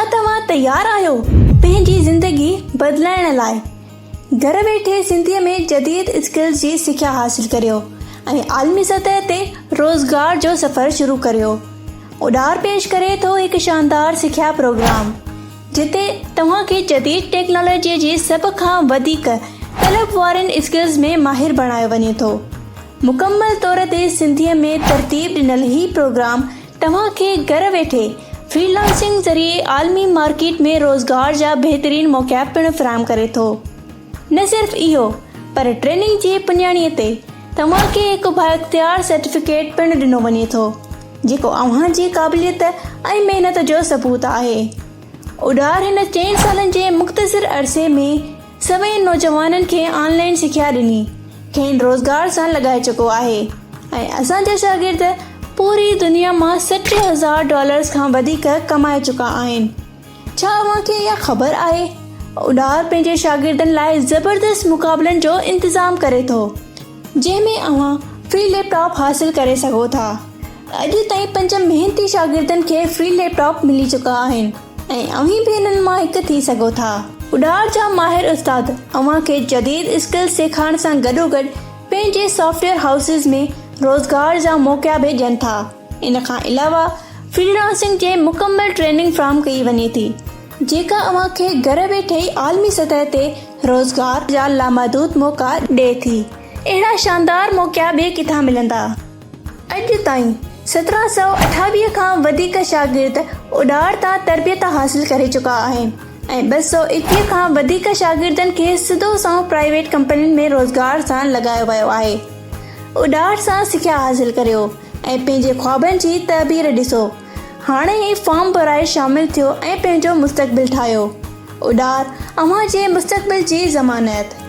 ڇا توهان تيار آهيو پنهنجي زندگي بدلائڻ لاء؟ گهر ويٺي سنڌيء ۾ جديد اسڪلز جي سکيا حاصل ڪريو ۽ عالمي سطح تي روزگار جو سفر شروع ڪريو. اڏار پيش ڪري ٿو هڪ شاندار سکيا پروگرام، جتي توهان کي جديد ٽيڪنالاجيء جي سڀ کان وڌيڪ طلب وارين اسڪلز ۾ ماهر بڻايو وڃي ٿو. مڪمل طور تي سنڌيء ۾ ترتيب ڏنل هي پروگرام توهان کي گهر ويٺي فري لانسنگ ذريعي عالمي مارڪيٽ ۾ روزگار جا بهترين موقعا پڻ فراهم ڪري ٿو. نه صرف اهو پر ٽريننگ جي پڄاڻي تي توهان کي هڪ بااختيار سرٽيفڪيٽ پڻ ڏنو وڃي ٿو، جيڪو اوهان جي قابليت ۽ محنت جو ثبوت آهي. اڏار هن چئن سالن جي مختصر عرصي ۾ سوين نوجوانن کي آن لائين سکيا ڏني کين روزگار سان لڳائي چڪو آهي ۽ اسان جا شاگرد پوري دنيا مان 60 هزار ڊالرز کان وڌيڪ ڪمائي چڪا آهن. ڇا اوهان کي اها خبر آهي اڏار پنهنجي شاگردن لاء زبردست مقابلن جو انتظام ڪري ٿو جنهن ۾ اوهان فري ليپ ٽاپ حاصل ڪري سگهو ٿا. اڄ تائين پنج محنتي شاگردن کي فري ليپ ٽاپ ملي چڪا آهن. ۽ اوهين به انهن مان هڪ ٿي سگهو ٿا. اڏار جا ماهر استاد اوهان کي جديد اسڪلز سيکارڻ سان گڏوگڏ پنهنجي سافٽ ويئر هائوسز ۾ روزگار جا موقعا به ڏين ٿا. ان کان علاوه فري لانسنگ جي مڪمل ٽريننگ فراهم ڪئي وڃي ٿي جيڪا اوهان کي گهر ويٺي ئي عالمي سطح تي روزگار جا لامحدود موقعا ڏئي ٿي. اهڙا شاندار موقعا ٻئي ڪٿان ملندا؟ اڄ تائين 1728 کان وڌيڪ شاگرد اڏار تان تربيت حاصل ڪري چڪا آهن ۽ 221 کان وڌيڪ شاگردن کي سڌو سنئون پرائيويٽ ڪمپنين ۾ روزگار سان لڳايو ويو آهي. اڏار سان سکيا حاصل ڪريو ۽ پنهنجي خوابن جي تعبير ڏسو. هاڻي ئي فارم ڀرائي شامل ٿيو ۽ پنهنجو مستقبل ٺاهيو. اڏار اوهان جي مستقبل جي ضمانت.